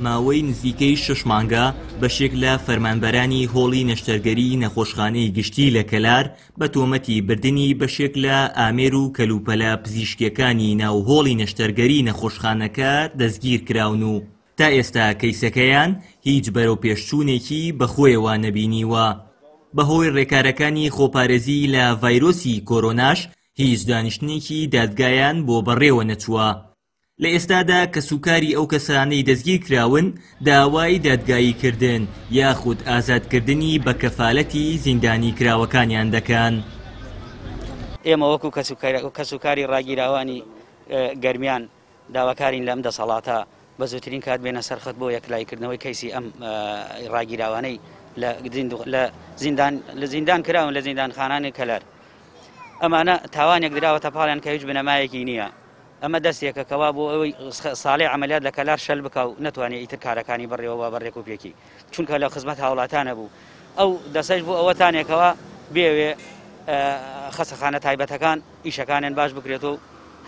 ماوەی نزیکەی شەش مانگە بەشێک لە فەرمانبەرانی هۆڵی نەشتەرگەری نەخۆشخانەی گشتی لە کەلار بە تۆمەتی بردنی بەشێک لە ئامێر و کەلوپەلە پزیشکیەکانی ناو هۆڵی نەشتەرگەری نەخۆشخانەکە دەستگیرکراون و تا ئێستا کەیسەکەیان هیچ بەرەوپێشچوونێکی بەخۆیەوە نەبینیوە. بەهۆی رێکارەکانی خۆپارێزی لە ڤایرۆسی کۆرۆناش هیچ دانیشتنێکی دادگایان بۆ بەڕێوە نەچووە. لە ئێستادا کەسوکاری ئەو کەسانەی دەستگیرکراون داوای دادگاییکردن یاخود ئازادکردنی بە کەفالەتی زیندانیکراوەکانیان دەکەن. ئێمە وەکو کەسوکاری ڕاگیراوانی گەرمیان داواکارین لەم دەسەڵاتە بە زووترین کات بێنە سەر خەت بۆ یەکلاییکردنەوەی کەیسی ئەم ڕاگیراوانەی لە زیندان لە زیندان کراون لە زیندانخانانی کەلار. ئەمانە تاوانێک دراوەتە پاڵیان کە هیچ بنەمایەکی نییە. ئەمە دەستێکە کەوا بۆ ئەوەی ساڵی عەمەلیات لە کەلار شەل بکا و نەتوانێ ئیتر کارەکانی بەڕێوە با بە ڕێک و پێکی چونکە لە خزمەت هاوڵاتانە بوو ئەو دەسەش بۆ ئەوە تانێکەوە بێوێ خەسەخانە تایبەتەکان ئیشەکانیان باش بکرێت و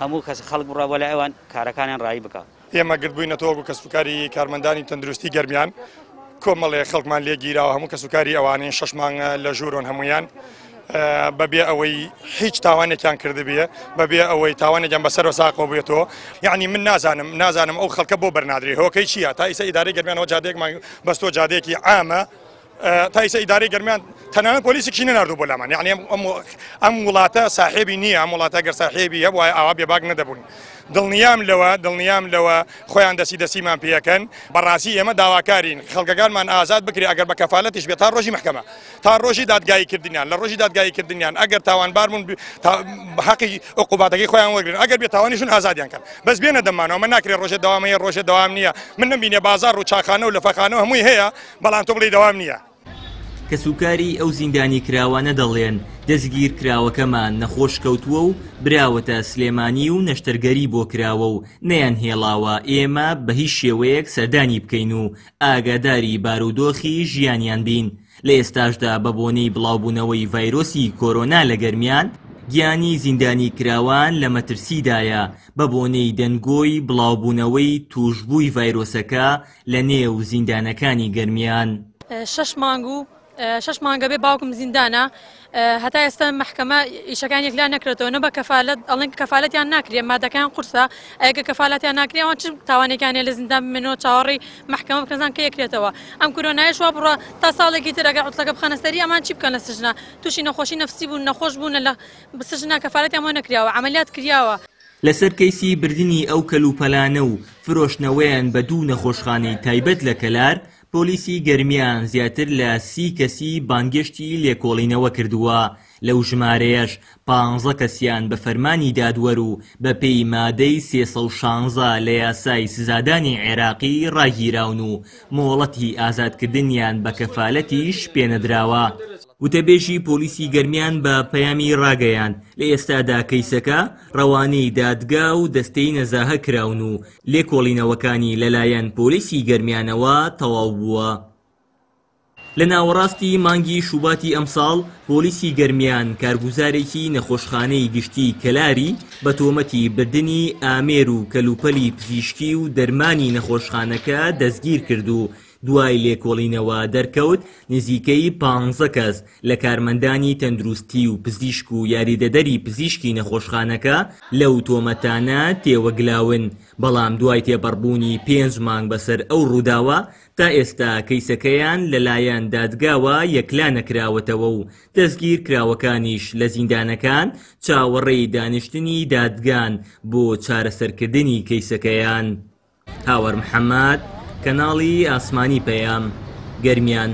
هەموو کەس خەڵک بڕا بۆ لای ئەوان کارەکانیان ڕایی بکا. ئێمە گردبووینەتەوە وەکو کەسوکاری کارمەندانی تەندروستی گەرمیان کۆمەڵێ خەڵکمان لێ گیراوە هەموو کەسوکاری ئەوانەین شەش مانگە لە ژوورۆن هەمویان بەبێ ئەوەی هیچ تاوانێکیان کردبێ بەبێ ئەوەی تاوانێکیان بەسەرەوە ساقەوە بێتەوە یعنی من نازانم نازانم ئەو خەڵکە بۆ بەرنادرێ هۆکەی چییە تا ئیسە ئیدارەی گەرمیانەوە جادەیەکمان بەستۆ جادەیەکی عامە تا ئیسە ئیدارەی گەرمیان تەنانەت پۆلیسێکی نەناردوو بۆ لامان یعنی ئەم وڵاتە ساحێبی نییە ئەم وڵاتە گەر ساحێبی هەبوایە ئاوا بێباک نەدەبوون دڵنیام لەوە دڵنیام لەوە خۆیان دەسی دەسیمان پێەکەن بەڕاستی ئێمە داواکارین خەڵکەکانمان ئازاد بکرێ ئەگەر بە کەفالەتیش بێت تا ڕۆژی محکەمە تا ڕۆژی دادگایی کردنیان لە ڕۆژی دادگایی کردنیان ئەگەر تاوانبار بوون حەقی عقوباتەکەی خۆیان وەرگرن ئەگەر بێ تاوانیشون ئازادیان کەن بەس بێنە دەمانەوە من ناکرێ ڕۆژێ دەوام هەیە ڕۆژێ دەوام نییە من نمبینێ بازاڕ و چاخانە و لەفەخانە هەمووی هەیە بەڵام تۆ بڵێی دەوام نییە. کەسوکاری ئەو زیندانیکراوانە دەڵێن، دەستگیرکراوەکەمان نەخۆش کەوتووە و براوەتە سلێمانی و نەشتەرگەری بۆ کراوە و نەیانهێڵاوە ئێمە بە هیچ شێوەیەک سەردانی بکەین و ئاگاداری بارودۆخی ژیانیان بین، لە ئێستاشدا بە بۆنەی بڵاوبوونەوەی ڤایرۆسی کۆرۆنا لە گەرمیان، گیانی زیندانیکراوان لە مەترسیدایە بە بۆنەی دەنگۆی بڵاوبوونەوەی تووشبووی ڤایرۆسەکە لە نێو زیندانەکانی گەرمیان. شەش مانگ و شەش مانگە بێ باوکم زیندانە هەتا ئێستا مەحکەمە ئیشەکان یەکلا نەکرێتەوە نە بە کەفالەت ئەڵێن کەفالەتیان ناکرێ مادەکان قورسە ئەگە کەفالەتیان ناکرێ ئەوان چ تاوانێکیان هەیە لە زیندان بمێنەوە چاوەڕێی مەحکەمە بکەن زان کە یەکرێتەوە ئەم کورۆنایش وا بڕە تا ساڵێکی تر ئەگەر عوتڵەکە بخەنە سەری ئەمان چی بکەن لە سجنا تووشی نەخۆشی نەفسی بوون نەخۆش بوون لە سجنا کەفالەتیان بۆ نەکراوە عەمەلیات کریاوە. لەسەر کەیسی بردنی ئەو کەلوپەلانە و فرۆشتنەوەیان بە دوو نەخۆشخانەی تایبەت لە کەلار، پۆلیسی گەرمیان زیاتر لە سی کەسی بانگێشتی لێکۆڵینەوە کردووە، لەو ژمارەیەش پانزە کەسیان بە فەرمانی دادوەر و بەپێی مادەی 316 لە یاسای سزادانی عێراقی ڕاگیراون و مۆڵەتی ئازادکردنیان بە کەفالەتیش پێنەدراوە. وتەبێژی پۆلیسی گەرمیان بە پەیامی ڕاگەیاند، لە ئێستادا کەیسەکە ڕەوانەی دادگا و دەستەی نەزاهە کراون و لێکۆڵینەوەکانی لەلایەن پۆلیسی گەرمیانەوە تەواو بووە. لە ناوەڕاستی مانگی شوباتی ئەمساڵ پۆلیسی گەرمیان کارگوزارێکی نەخۆشخانەی گشتی کەلاری بە تۆمەتی بردنی ئامێر و کەلوپەلی پزیشکی و دەرمانی نەخۆشخانەکە دەستگیرکرد و دوای لێکۆڵینەوە دەرکەوت نزیکەی پانزە کەس لە کارمەندانی تەندروستی و پزیشک و یاریدەدەری پزیشکی نەخۆشخانەکە لەو تۆمەتانە تێوەگلاون، بەڵام دوای تێپەڕبوونی پێنج مانگ بەسەر ئەو ڕووداوە تا ئێستا کەیسەکەیان لەلایەن دادگاوە یەکلا نەکراوەتەوە و دەستگیرکراوەکانیش لە زیندانەکان چاوەڕێی دانیشتنی دادگان بۆ چارەسەرکردنی کەیسەکەیان. هاوار محەمەد، کەناڵی ئاسمانی پەیام، گەرمیان.